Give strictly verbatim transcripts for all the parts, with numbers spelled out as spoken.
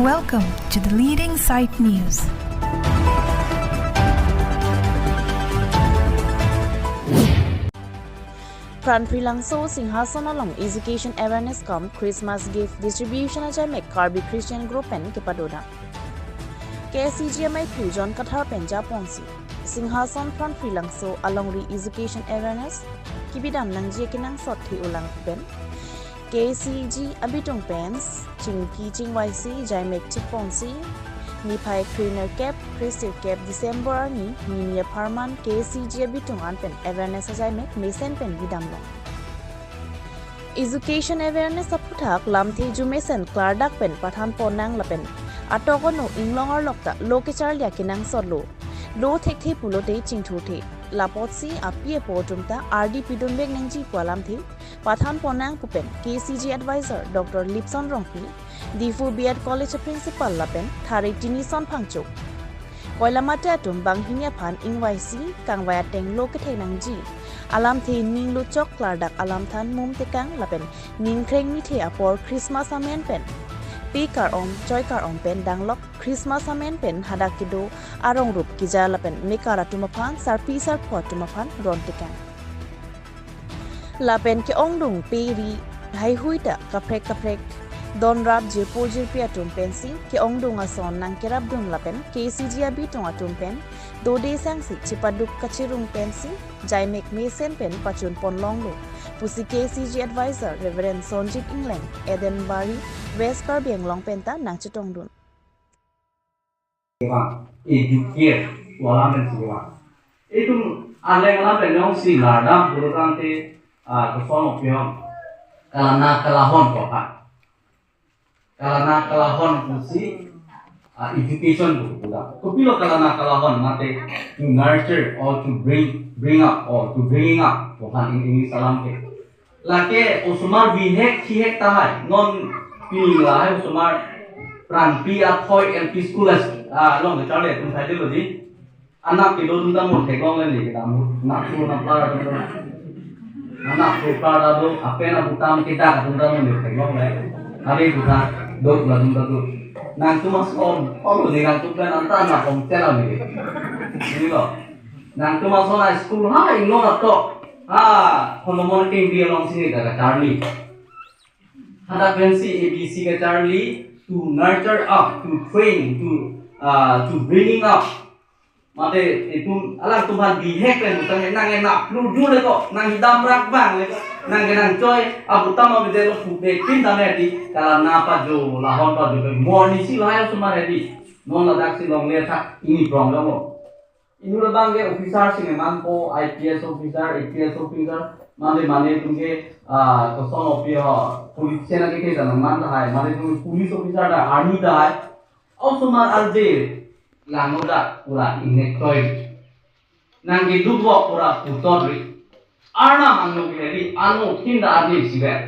Welcome to the leading site news. Pran Phrilangso Singhason along education awareness cum Christmas gift distribution ajaimek Karbi Christian group pen kepadodam. K S E G amei John Kathar pen japonsi Singhason Pran Phrilangso alongri education awareness kebidam nangji kenangsot the ulang pen K S E G abitung pen chingki chingvaisi jaimek chikponsi niphai krehnerkep kresirkep December arni nini apharman K S E G abitung an pen awareness ajaimek mesen pen bidamlong. Education awareness aphuthak lamthe jumesen klardak pen pathan ponnang lapen atok ono inglong arlok ta lo kecharli akenangsot lo. Lo thekthe pulote chingthurthe. Lapotsi api apo atum ta ardi pidunvek nangji pu alamthe pathan ponnang pu pen K S E G advisor Doctor Lipson Rongpi, Diphu B Ed College principal lapen thare tinison phangcho. Koilamate atum banghini aphan ingvaisi kangvai ateng lo kethek nangji alamthe ning luchok klardak alamthan mum tekang lapen ningkreng mithe apor Christmas amen pen pe kar-om choi kar-om pen danglok Christmas amen pen hadak kedo arong rup keja lapen mekar atum aphan sarpi sarpo atum aphan ron tekang. Lapen ke-ongdung pe ri haihui ta kaprek kaprek donrap jirpo jirpi atum pensi ke-ongdung ason nangkerapdun lapen K S E G abitung atum pen dode sangsi chipaduk kachirung pensi jaimek mesen pen pachun ponlonglo pusi K S E G advisor Reverend Sonjit Engleng, Eden Bari, West Karbi Anglong pen ta nangchetongdun. Educate pu alam pensi vang. Itum aleng alam pen jongsi lardam pulotangte, ah, koson opion. Kalana kalahon kopa. Kalana kalahon pusi, ah, education pu puda. Kopilo kalana kalahon mate to nurture or to bring, bring up or to bringing up. Kopan in English alam ke. Lake osomar bihek chihek tahai. Non pini lahai osomar Pranpi Athoi L P School as, ah, along kecharli atum thai dilo di. Anak kedo atum ta mun theklong le ni kedam. Anak tu anak plar atum ta. Anak tu plar ta do, apen abutam kedak atum ta mun theklong le. Hari buta do la atum ta do. Nangtum ason, oh ni nangtum pen anta anak om chela ni. Ini lo. Nangtum ason a school ha inglong atok. Ha, konomon kengri alongsi ni ta kacharli. Hadak pensi A B C kacharli to nurture up, to train, to, uh, to bringing up. Mate itum alangtum aphan bihek pen utang nang enak lu dule ko, nang hidam rak bang le ko, nang kenang choi, abutam abide lo pu pe pin tame di, kalana pajo, lahon pajo pe, morning si lahai osomar di. Non ladaksi longle thak, ini prong lo. Inut abang ke officer si nangmanpo, I P S officer, A P S officer, mane mane atum ke, ah, koson opi ho, politician ake ke nangman tahai, mane atum police officer ta, army tahai. Osomar arje langno ta pura ingnek toi. Nang keduk vok pura putot ri. Arnam angno ke di, ano thinda arje siber.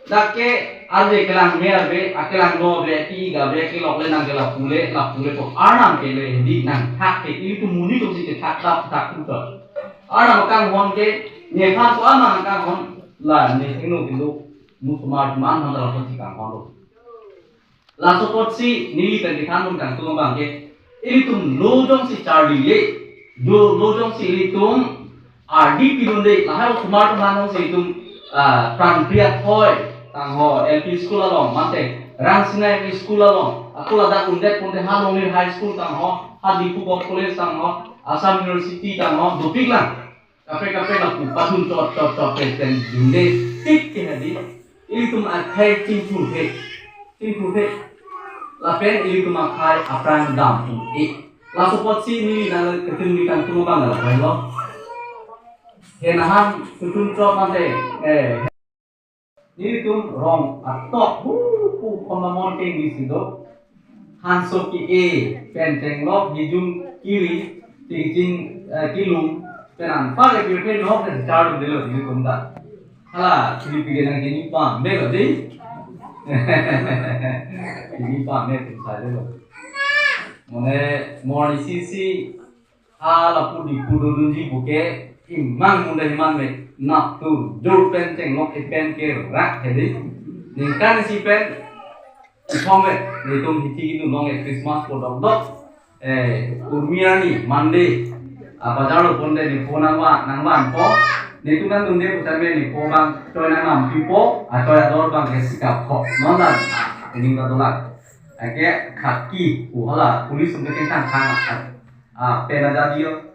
Dak ke arje kelang me arve, akelang no ve, i ga ve, kelok le nang ke lapu le, lapu le ko Arnam ke le di nang thak ke, ilitum monit atum si ke thak thak thak thak. Arnam kanghon ke, nephan ko Arnam kanghon, la ne thengno kilo, mu kumar man han la si kanghon lo. Laso apotsi neli pen kethan dun kangtung abang ke, ilitum lo jongsi charlile, lo, lo jongsi ilitum ardi pidunde, lahai osomar atum aphan jongsi ilitum, ah, Pranpi Athoi tangho L P school along, mate Rangsina M E school along, ako ladak undet ponte ha Longnir High School tangho, ha Diphu Govt College tangho, Assam University tangho, dopik lang. Kaprek kaprek lapu padun chot chot chot pen pen dunde tik ke hadi. Ilitum akhai chingthurthe. Chingthurthe. Lapen ilitum akhai aphrang damthu-e. Laso apotsi neli nang ketun ni kangtung abang la lo. He nahan tutun chot mate. Eh. Nelitum rong atok hu hu konomon kengri si do. Hanso ke-e, pen tenglok, hijung kiri, tingching, eh, kilung, pen anpar ke pirpen nok ke charlidetlo nelitum ta. Hala, kiri pige nang kini pam, delo di. Kini pam, ne tum sa delo. Mane, morning si si, ha lapu di pudun dunji buke imang munda iman me nap tu jur pen tenglok e pen ke rak hedi. Ningkan si pen Thong le, netum hithi kedun long e Christmas po dokdok. Eh, Urmi arni, Monday. Ah, bazar lo ponte ne phone nangva, nangvanpo. Netum nangdunde pusitame ne phone abang, choi nangnampipo, ah, choi ador abang ke sikappo. Non dan, ah, ening ta dolang. Ake khaki, uhala, police ke kengtang thang, ah, ah, pen aja diyo.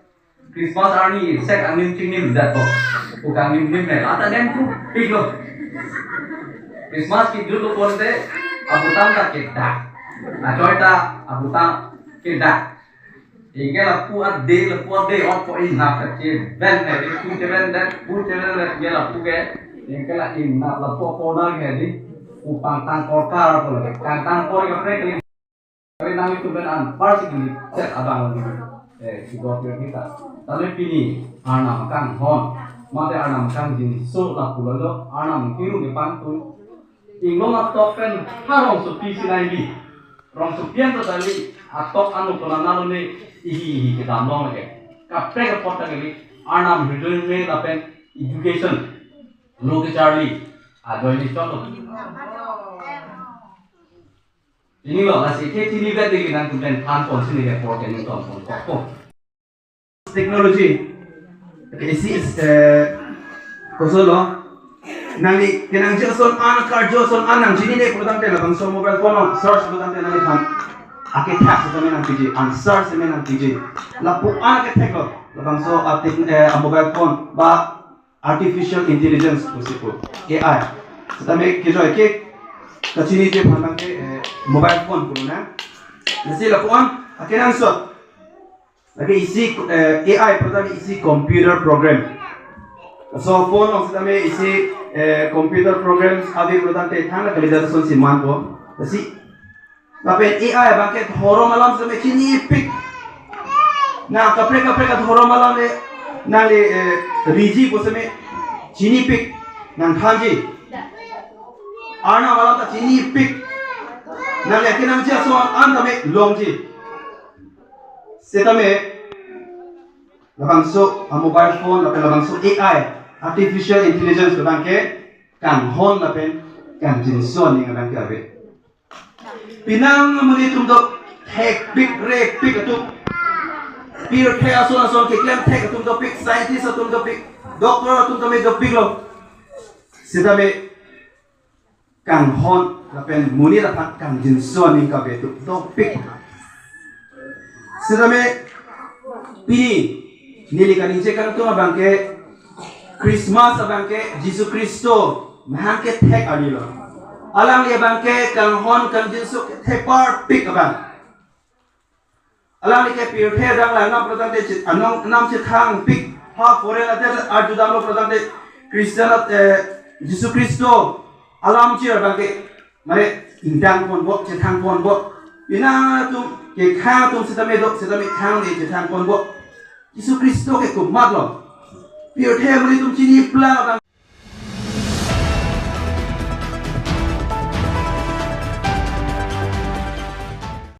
Christmas arni sek angnim chingnim jat po. Pu kangnim nim ne, ata nem tu pik lo. Christmas kejut lo ponte, abutang ta kedak. Achoi ta abutang kedak. Ike lapu ade, lapu ade, ot po inap ta cheven ne, pu cheven det, pu cheven det, ike lapu ke, ike la inap lapu corner ke di, pu pangtang korkar po lagi. Pangtang kor ke pre kali. Kali nangtum pen an, par si kali, set abang lagi. Eh, si dot kita. Tapi pini, Arnam kanghon, mate Arnam kangjinso lapu lalo, Arnam kiru ke pantun. Inglong atok pen ha rongsopi si nai bi. Rongsopi an totally atok anu kona nalo ne ihi ihi kedam long lagi. Kaprek apot ta kali, Arnam hidun me lapen education. Lo kecharli, ajoine chot lo. Pini lo, lasi ke tini vet dei nangtum pen than pon sini ke por ke ning ton pon kok po. Technology. Oke, isi, eh, koson lo. Nangli kenangji ason an, karju ason an nangchinine pulotangte labangso mobile phone lo search pulotangte nangliphan akethak setame nangpiji, answer setame nangpiji. Lapu an akethak lo, labangso a tech, eh, a mobile phone ba artificial intelligence pusi pu, A I. Setame kejoi ke kachiniji aphan abang ke, eh, mobile phone pu na. Lasi lapu an akenangsot. Lake isi, eh, A I pulotangte isi computer program. So phone along setame isi, eh, computer programs ave pulotangte thangnat kalidet asonsi manpo. Lasi lapen A I abang ke dhorom alam setame chinipik. Na kaprek kaprek adhorom alam le nangli, eh, riji pu setame chinipik, nangthanji. Arnam alam ta chinipik. Nangli akenangji ason an tame longji. Setame labangso a mobile phone lapen labangso A I, artificial intelligence abang ke kanghon lapen kangjinso aning abang ke ave. Penang amonit atum do thekpik repik atum. Pirthe ason ason keklem thek atum dopik, scientist atum dopik, doctor atum tame dopik lo. Setame kanghon lapen monit aphan kangjinso aning kave atum dopik. Setame pini neli kaningje kangtung abang ke Christmas abang ke Jisu Khristo mahang kethek arni lo. Alangli abang ke kanghon kangjinso kethek parpik abang. Alangli ke pirthe adang lang nam pulotangte chit anong nam chethangpik, ha foreign adet arjudamlo pulotangte Christian at, eh, Jisu Khristo alam chir abang ke mane ingtang ponpo, chethang ponpo. Penang atum kekhang atum setame do, setame khang de chethang ponpo. Jisu Khristo ke komatlo? Pirthe amonit atum chiniplang abang